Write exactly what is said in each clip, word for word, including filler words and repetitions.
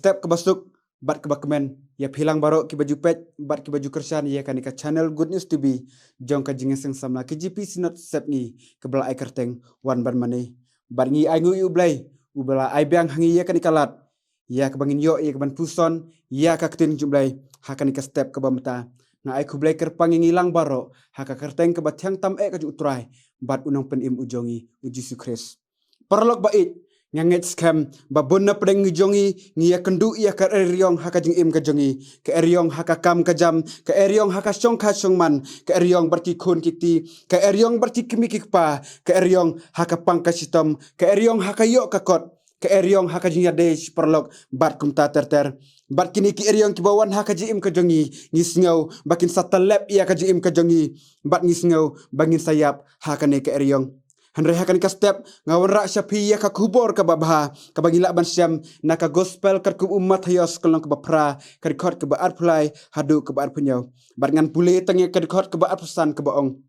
step kaba suk bad kaba kmen ïa phi lang baroh kiba ju peit bad kiba ju kyrshan ïa kane ka channel Good News T V jong ka Jingïaseng Samla K J P Synod Sepngi kaba la ai kyrteng Wan Ban Mane. Bad ngi ai nguh ïa U Blei uba la ai biang ha ngi ïa kane ka lad ïa kaba ngin ïoh ïa kaban puson ïa ka ktien jong U Blei ha kane ka step kaba mynta. Nga ai khublei kyrpang ïa ngi lang baroh ha ka kyrteng kaba thiang tam eh ka jong U Trai bad U Nongpynim u jong ngi, U Jisu Khrist. Paralok ba ïeit, nga ngeit skhem ba bun na pdeng ngi jong ngi ngi ïakynduh ïa ka eriong ha ka jingim ka jong ngi, ka eriong ha ka kam ka jam, ka eriong ha ka shongkha shongman, ka eriong bad ki khun ki kti, ka eriong bad ki kmie ki kpa, ka eriong ha ka pang ka shitom, ka eriong ha ka ïoh ka kot, ka eriong ha ka jingïadei shi paralok bad kumta ter ter. Bad kine ki eriong kiba wan ha ka jingim ka jong ngi, ngi sngew ba kin sa tyllep ïa ka jingim ka jong ngi bad ngi sngew ba ngin sa ïap ha kane ka eriong. Hynrei ha kane ka step nga wanrah sha phi ïa ka khubor kaba bha kaba ngi lah ban shem na ka Gospel katkum u Mathaios ka lynnong kaba phra, ka dkhot kaba arphew lai haduh kaba arphew hynñiew. Bad ngan pule tang ïa ka dkhot kaba arphew san kaba ong,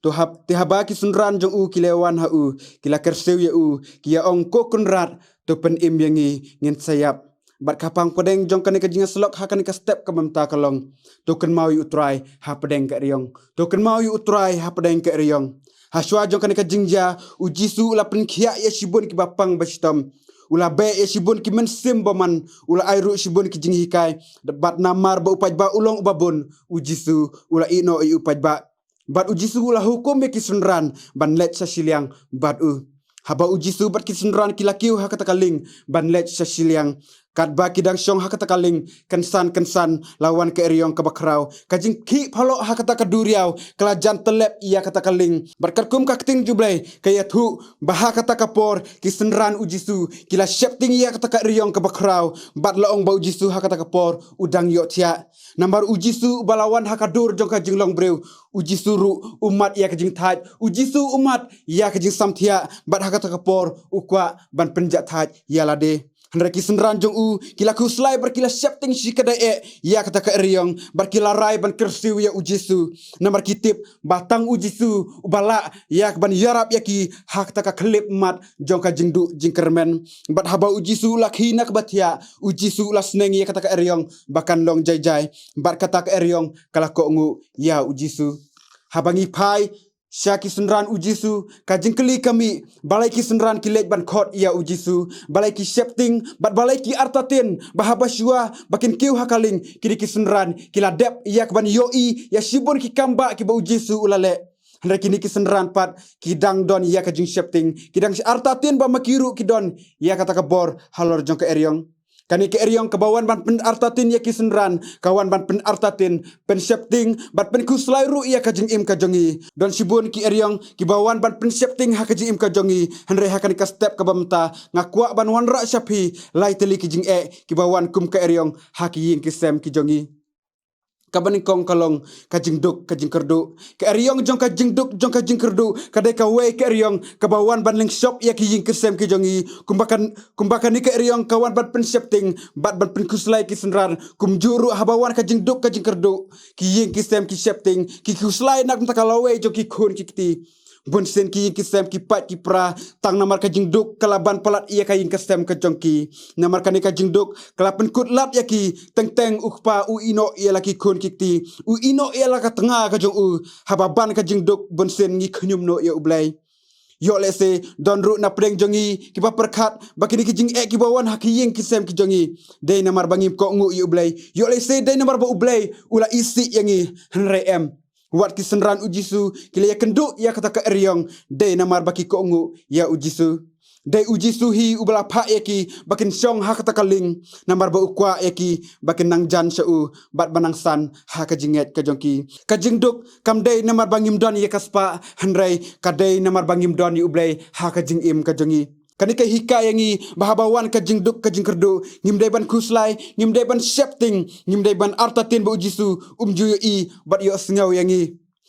To hab, te haba ki synran jong u ki la wan ha u, ki la kyrsiew ïa u, ki ïa ong, Ko Kynrad, to pynim ïa ngi, ngin sa ïap. Bad ka phang pdeng jong kane ka jingïasyllok ha kane ka step kaba mynta ka long, To kynmaw ïa U Trai hapdeng ka eriong. To kynmaw ïa U Trai hapdeng ka eriong. Ha shuwa jong kane ka jingjia, U Jisu u la pynkhiah ïa shibun kiba pang ba shitom. U la beh ïa shibun ki mynsiem bymman, u la ai ruh shibun ki jinghikai. Bad namar ba u paidbah u long uba bun, U Jisu u la ïehnoh ïa u paidbah. Bad U Jisu u la hukum ïa ki synran ban leit sha shiliang bad u. Haba U Jisu bad ki synran ki la kiew ha kata ka lieng ban leit sha shiliang, katba ki dang shong ha kata ka lieng, kynsan kynsan la wan ka eriong kaba khraw. Ka jingkhih phalok ha kata ka duriaw ka la jan tyllep ïa kata ka lieng. Bad katkum ka ktien jong U Blei ka ïathuh ba ha kata ka por ki synran U Jisu ki la sheptieng ïa kata ka eriong kaba khraw. Bad la ong ba U Jisu ha kata ka por u dang ïohthiah. Namar U Jisu uba la wan ha ka dur jong ka jinglong briew, U Jisu ruh u mad ïa ka jingthait, U Jisu u mad ïa ka jingsamthiah, bad ha kata ka por u kwah ban pynjahthait ïa lade. Hynrei ki synran jong u ki la khuslai bad ki la sheptieng shikatdei eh ïa kata ka eriong, bad ki la rai ban kyrsiew ïa U Jisu. Namar ki tip ba tang U Jisu uba lah ïa kaban ïarap ïa ki ha kata ka khyllipmat jong ka jingduh jingkyrmen. Bad haba U Jisu u la khie na kaba thiah, U Jisu u la sneng ïa kata ka eriong ba kan long jai jai. Bad kata ka eriong ka la kohnguh ïa U Jisu. Haba ngi phai sha ki synran U Jisu, ka jingkylli ka mih, balei ki synran ki leit ban khot ïa U Jisu, balei ki sheptieng, bad balei ki artatien, ba haba shuwa ba kin kiew ha ka lieng, kine ki synran ki la dep ïa kaban ïohi ïa shibun ki kambah kiba U Jisu u la leh. Hynrei kine ki synran pat ki dang don ïa ka jingsheptieng, ki dang artatien ba ma ki ruh ki don ïa kata ka bor halor jong ka eriong. Kane ka eriong kaba wan ban pynartatien ïa ki synran, ka wan ban pynartatien, pynsheptieng bad pynkhuslai ruh ïa ka jingim ka jong ngi. Don shibun ki eriong kiba wan ban pynsheptieng ha ka jingim ka jong ngi. Hynrei ha kane ka step kaba mynta nga kwah ban wanrah sha phi lai tylli ki jingeh kiba wan kum ka eriong ha ki ïing ki sem ki jong ngi. Kaba nyngkong ka long ka jingduk ka jingkyrduh. Ka eriong jong ka jingduk jong ka jingkyrduh ka dei kawei ka eriong kaba wan ban lyngshop ïa ki ïing ki sem ki jong ngi. Kumba kan, kumba kane ka eriong ka wan ban pynsheptieng bad ban pynkhuslai ki synran. Kumjuh ruh haba wan ka jingduk ka jingkyrduh, ki ïing ki sem ki sheptieng, ki khuslai na ka bynta ka lawei jong ki khun ki kti. Bunsien ki ïing ki sem ki pait ki pra tang namar ka jingduk ka la ban palat ïa ka ïing ka sem ka jong ki. Namar kane ka jingduk ka la pynkut lad ïa ki, teng teng u kpa u ïehnoh ïa la ki khun ki kti, u ïehnoh ïa la ka tnga ka jong u. Haba ban ka jingduk bunsien ngi khñium noh ïa U Blei. Ïoh lehse don ruh na pdeng jong ngi kiba pyrkhat ba kine ki jingeh kiba wan ha ki ïing ki sem ki jong ngi dei namar ba ngim kohnguh ïa U Blei. Ïoh lehse dei namar ba U Blei u la isih ïa ngi. Hynrei em. Wat ki synran U Jisu ki la ïakynduh ïa kata ka eriong dei namar ba ki kohnguh ïa U Jisu. Dei U Jisu hi uba la phah ïa ki ba kin shong ha kata ka lieng namar ba u kwah ïa ki ba kin nang jan sha u bad ba nang san ha ka jingngeit ka jong ki. Ka jingduk kam dei namar ba ngim don ïa ka spah, hynrei ka dei namar ba ngim don ïa U Blei ha ka jingim ka jong ngi. Kane ka hikai ïa ngi ba haba wan ka jingduk ka jingkyrduh, ngim dei ban khuslai, ngim dei ban sheptieng, ngim dei ban artatien ba U Jisu um ju ïohi bad ïohsngew ïa ngi.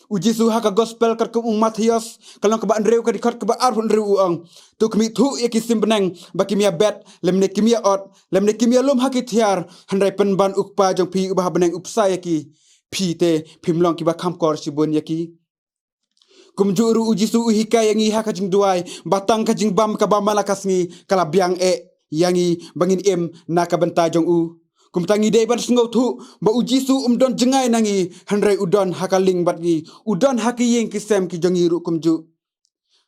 U Jisu ha ka Gospel katkum u Mathaios ka lynnong kaba hynriew ka dkhot kaba arphew hynriew u ong, To khmih thuh ïa ki sim bneng ba kim ïa bet lymne kim ïa ot lymne kim ïa lum ha ki thiar, hynrei pynban U Kpa jong phi uba ha bneng u bsa ïa ki. Phi te phim long kiba kham kor shibun ïa ki. Kumjuh ruh U Jisu u hikai ïa ngi ha ka jingduwai ba tang ka jingbam kaba man la ka sngi ka la biang eh ïa ngi ba ngin im na ka bynta jong u. Kumta ngi dei ban sngewthuh ba u Jisu um don jngai na ngi, hynrei u don ha ka lieng bad ngi, u don ha ki ïing ki sem ki jong ngi ruh kumjuh.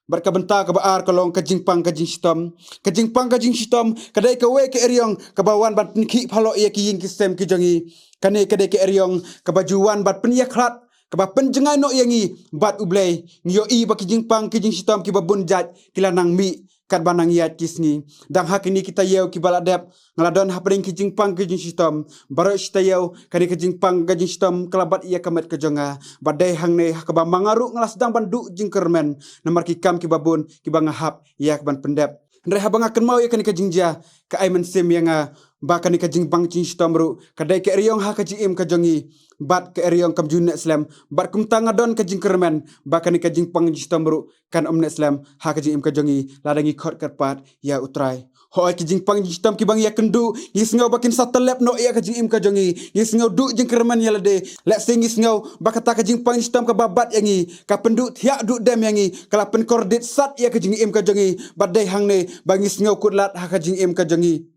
Bad ka bynta kaba ar ka long ka jingpang ka jingshitom. Ka jingpang ka jingshitom ka dei kawei ka eriong kaba wan ban pynkhih phalok ïa ki ïing ki sem ki jong ngi. Kane ka dei ka eriong kaba ju wan ban pynïakhlad, kaba pynjngai noh ïa ngi bad u Blei. Ngi ïohi ba ki jingpang ki jingshitom kiba bun jait ki la nang mih katba nang ïaid ki sngi. Dang ha kine ki taïew kiba la dep, nga la don hapdeng ki jingpang ki jingshitom. Baroh shi taïew kane ka jingpang ka jingshitom ka la bat ïa ka met ka jong nga. Bad dei hangne ha kaba ma nga ruh nga la sdang ban duh jingkyrmen namar ki kam kiba bun kiba nga hap ïa ka ban pyndep. Hynrei haba nga kynmaw ïa kane ka jingjia, ka ai mynsiem ïa nga ba kane ka jingpang jingshitom ruh ka dei ka eriong ha ka jingim ka jong ngi. Bad ka eriong kam ju neh slem, bad kumta nga don ka jingkyrmen ba kane ka jingpang jingshitom ruh kan ym neh slem ha ka jingim ka jong ngi lada ngi khot kyrpad ïa u Trai. Hooid, ki jingpang jingshitom kiba ngi ïakynduh, ngi sngew ba kin sa tyllep noh ïa ka jingim ka jong ngi. Ngi sngew duh jingkyrmen ïa lade. Lehse ngi sngew ba kata ka jingpang jingshitom kaba bat ïa ngi ka pynduh thiah duh dem ïa ngi, ka la pynkordit sat ïa ka jingim ka jong ngi. Bad dei hangne ba ngi sngew kut lad ha ka jingim ka jong ngi.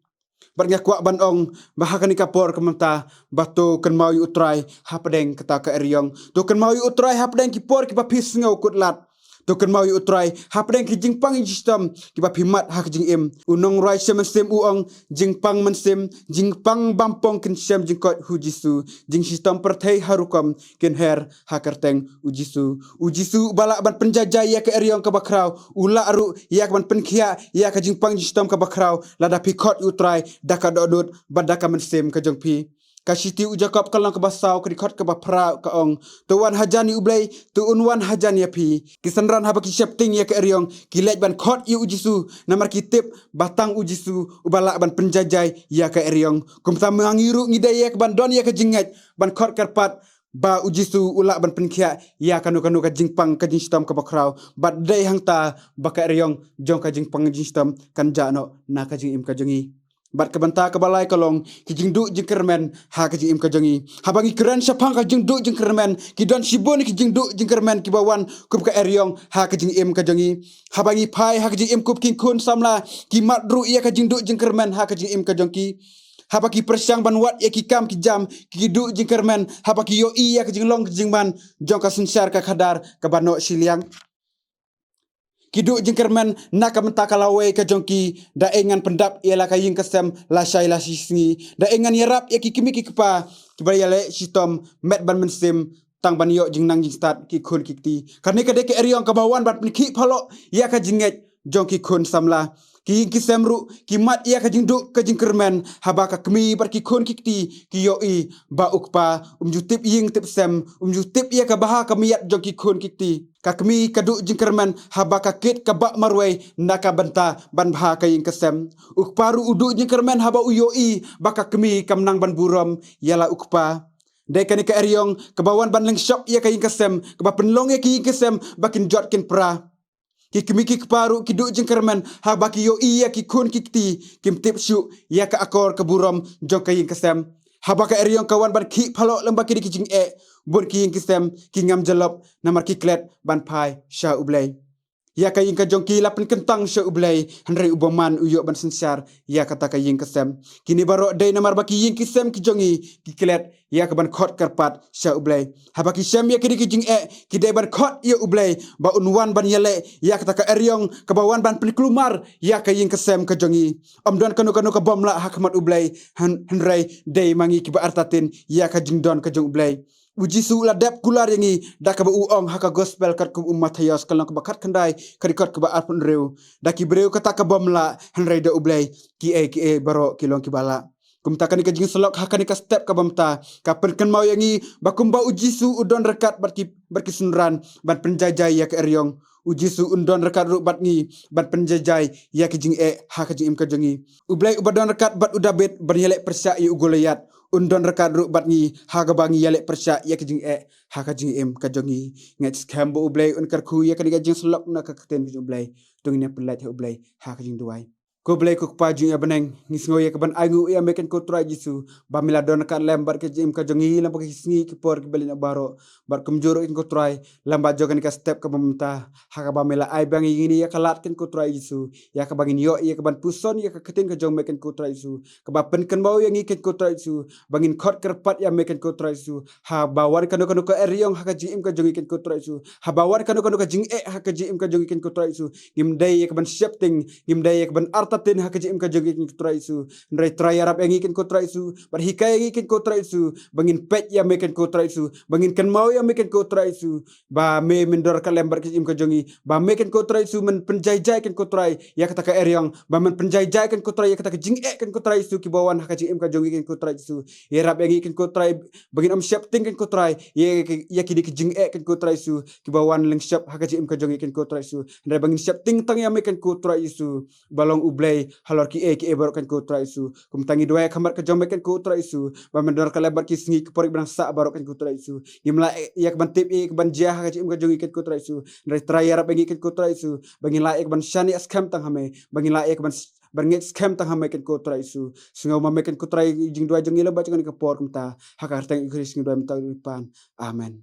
Bad nga kwah ban ong ba ha kane ka por ka mynta ba to kynmaw ïa u Trai hapdeng kata ka eriong. To kynmaw ïa u Trai hapdeng ki por kiba phi sngew kut lad. To kynmaw ïa u Trai hapdeng ki jingpang jingshitom kiba phi mad ha ka jingim. U nongrwai shem mynsiem u ong, jingpang mynsiem, jingpang bampong kin shem jingkoit ha u Jisu. Jingshitom pyrthei ha rukom kin her ha kyrteng u Jisu. U Jisu uba lah ban pynjaijai ïa ka eriong kaba khraw, u lah ruh ïa ka ban pynkhiah ïa ka jingpang jingshitom kaba khraw lada phi khot ïa u Trai da ka dohnud bad da ka mynsiem ka jong phi. Ka shithi u Jakob ka lynnong kaba saw, ka dkhot kaba phra ka ong, to wan hajan ïa u Blei, to un wan hajan ïa phi. Ki synran haba ki sheptieng ïa ka eriong ki leit ban khot ïa u Jisu namar ki tip ba tang u Jisu uba lah ban pynjaijai ïa ka eriong. Kumta ma ngi ruh ngi dei ïa ka ban don ïa ka jingngeit ban khot kyrpad ba u Jisu u lah ban pynkhiah ïa kano kano ka jingpang ka jingshitom kaba khraw. Bad dei hangta ba ka eriong jong ka jingpang jingshitom kan jah noh na ka jingim ka jong ngi. Bad ka bynta kaba lai ka long ki jingduh jingkyrmen ha ka jingim ka jong ngi. Haba ngi kren shaphang ka jingduh jingkyrmen, ki don shibun ki jingduh jingkyrmen kiba wan kum ka eriong ha ka jingim ka jong ngi. Haba ngi phai ha ka jingim kum ki khun samla, ki mad ruh ïa ka jingduh jingkyrmen ha ka jingim ka jong ki. Haba ki pyrshang ban wad ïa ki kam ki jam, ki duh jingkyrmen haba ki ïohi ïa ka jinglong jingman jong ka synshar ka khadar kaba noh shiliang. Ki duh jingkyrmen na ka bynta ka lawei ka jong ki, da ei ngan pyndap ïa la ka ïing ka sem lashai lashisngi, da ei ngan ïarap ïa ki kmie ki kpa kiba ïaleh shitom met bad mynsiem tang ban ïoh jingnang jingstad ki khun ki kti. Kane ka dei ka eriong kaba wan ban pynkhih phalok ïa ka jingngeit jong ki khun samla. Ki ïing ki sem ruh ki mad ïa ka jingduh ka jingkyrmen haba ka kmie bad ki khun ki kti ki ïohi ba u kpa um ju tip ïing tip sem, um ju tip ïa ka bha ka miat jong ki khun ki kti. Ka kmie ka duh jingkyrmen haba ka kit ka bah marwei na ka bynta ban bha ka ïing ka sem. U kpa ruh u duh jingkyrmen haba u ïohi ba ka kmie kam nang ban burom ïa la u kpa. Dei kane ka eriong kaba wan ban lyngshop ïa ka ïing ka sem, kaba pynlong ïa ki ïing ki sem ba kin jot kin pra. Ki kmie ki kpa ruh ki duh jingkyrmen haba ki ïohi ïa ki khun ki kti kim tip shuh ïa ka akor ka burom jong ka ïing ka sem. Haba ka eriong ka wan ban khih phalok lyngba kine ki jingeh, bun ki ïing ki sem ki ngam jyllop namar ki klet ban phai sha U Blei. Ïa ka ïing ka jong ki la pynkyntang sha U Blei, hynrei u bymman u ïoh ban synshar ïa kata ka ïing ka sem. Kine baroh dei namar ba ki ïing ki sem ki jong ngi ki klet ïa ka ban khot kyrpad sha U Blei. Haba ki shem ïa kine ki jingeh, ki dei ban khot ïa U Blei ba un wan ban ïaleh ïa kata ka eriong kaba wan ban pynkulmar ïa ka ïing ka sem ka jong ngi. Ym don kano kano ka bym lah ha khmat U Blei, hyn-, hynrei dei ma ngi kiba artatien ïa ka jingdon ka jong U Blei. U Jisu u la dep kular ïa ngi da kaba u ong ha ka gospel katkum u Mathaios ka lynnong kaba khatkhyndai ka dkhot kaba arphew hynriew. Da ki briew kata ka bym lah, hynrei da U Blei kiei kiei baroh ki long kiba lah. Kumta kane ka jingsyllok ha kane ka step kaba mynta ka pynkynmaw ïa ngi ba kumba u Jisu u don ryngkat bad ki, bad ki synran ban pynjaijai ïa ka eriong, u Jisu un don ryngkat ruh bad ngi ban pynjaijai ïa ki jingeh ha ka jingim ka jong ngi. U Blei uba don ryngkat bad u Dabid ban ïaleh pyrshah ïa u Goliath un don ryngkat ruh bad ngi ha kaba ngi ïaleh pyrshah ïa ki jingeh ha ka jingim ka jong ngi. Ngeit skhem ba U Blei un kyrkhu ïa kane ka jingsyllok na ka ktien ka jong U Blei. To ngin ïa pynlait ha U Blei ha ka jingduwai. Ko Blei ko Kpa jong ngi ba ha bneng, ngi sngew ïa ka ban ainguh ïa me keiñ ko Trai Jisu, ba me la don ryngkat lem bad ka jingim ka jong ngi lem bad ki sngi ki por ki ba leit noh baroh, bad kumjuh ruh keiñ ko Trai, lem bad jong kane ka step kaba mynta, ha kaba me la ai biang ïa ngi ïa ka lad keiñ ko Trai Jisu, ïa kaba ngin ïoh ïa ka ban puson ïa ka ktien ka jong me keiñ ko Trai Jisu, kaba pynkynmaw ïa ngi keiñ ko Trai Jisu, ba ngin khot kyrpad ïa me keiñ ko Trai Jisu, haba wan kano kano ka eriong ha ka jingim ka jong ngi keiñ ko Trai Jisu, haba wan kano kano ka jingeh ha ka jingim ka jong ngi keiñ ko Trai Jisu, ngim dei ïa ka ban sheptieng, ngim dei ïa ka ban artatien ha ka jingim ka jong ngi keiñ ko Trai Jisu. Hynrei Trai ïarap ïa ngi keiñ ko Trai Jisu, bad hikai ïa ngi keiñ ko Trai Jisu, ba ngin peit ïa me keiñ ko Trai Jisu, ba ngin kynmaw ïa me keiñ ko Trai Jisu, ba me men don ryngkat lem bad ka jingim ka jong ngi, ba me keiñ ko Trai Jisu men pynjaijai keiñ ko Trai ïa kata ka eriong, ba men pynjaijai keiñ ko Trai ïa kata ka jingeh keiñ ko Trai Jisu, kiba wan ha ka jingim ka jong ngi keiñ ko Trai Jisu. Ïarap ïa ngi keiñ ko Trai, ba ngin ym sheptieng keiñ ko Trai ïa, ïa kine ki jingeh keiñ ko Trai Jisu, kiba wan lyngshop ha ka jingim ka jong ngi keiñ ko Trai Jisu. Hynrei ba ngin sheptieng tang ïa me keiñ ko Trai Jisu, ba long U Blei halor kiei kiei baroh keiñ ko Trai Jisu. Kumta ngi duwai ha khmat ka jong me keiñ ko Trai Jisu, ba men don ryngkat lem bad ki sngi ki por kiba nang sah baroh keiñ ko Trai Jisu. Ngim lah ïa ka ban tip ïa ka ban jia ha ka jingim ka jong ngi keiñ ko Trai Jisu. Hynrei Trai ïarap ïa ngi keiñ ko Trai Jisu, ba ngin lah ïa ka ban shaniah skhem tang ha me, ba ngin lah ïa ka ban s-, ban ngeit skhem tang ha me keiñ ko Trai Jisu. Sngew ma me keiñ ko Trai jingduwai jong ngi lem bad jong kane ka por kumta. Ha ka kyrteng U Khrist ngi duwai mynta U Kpa. Amen.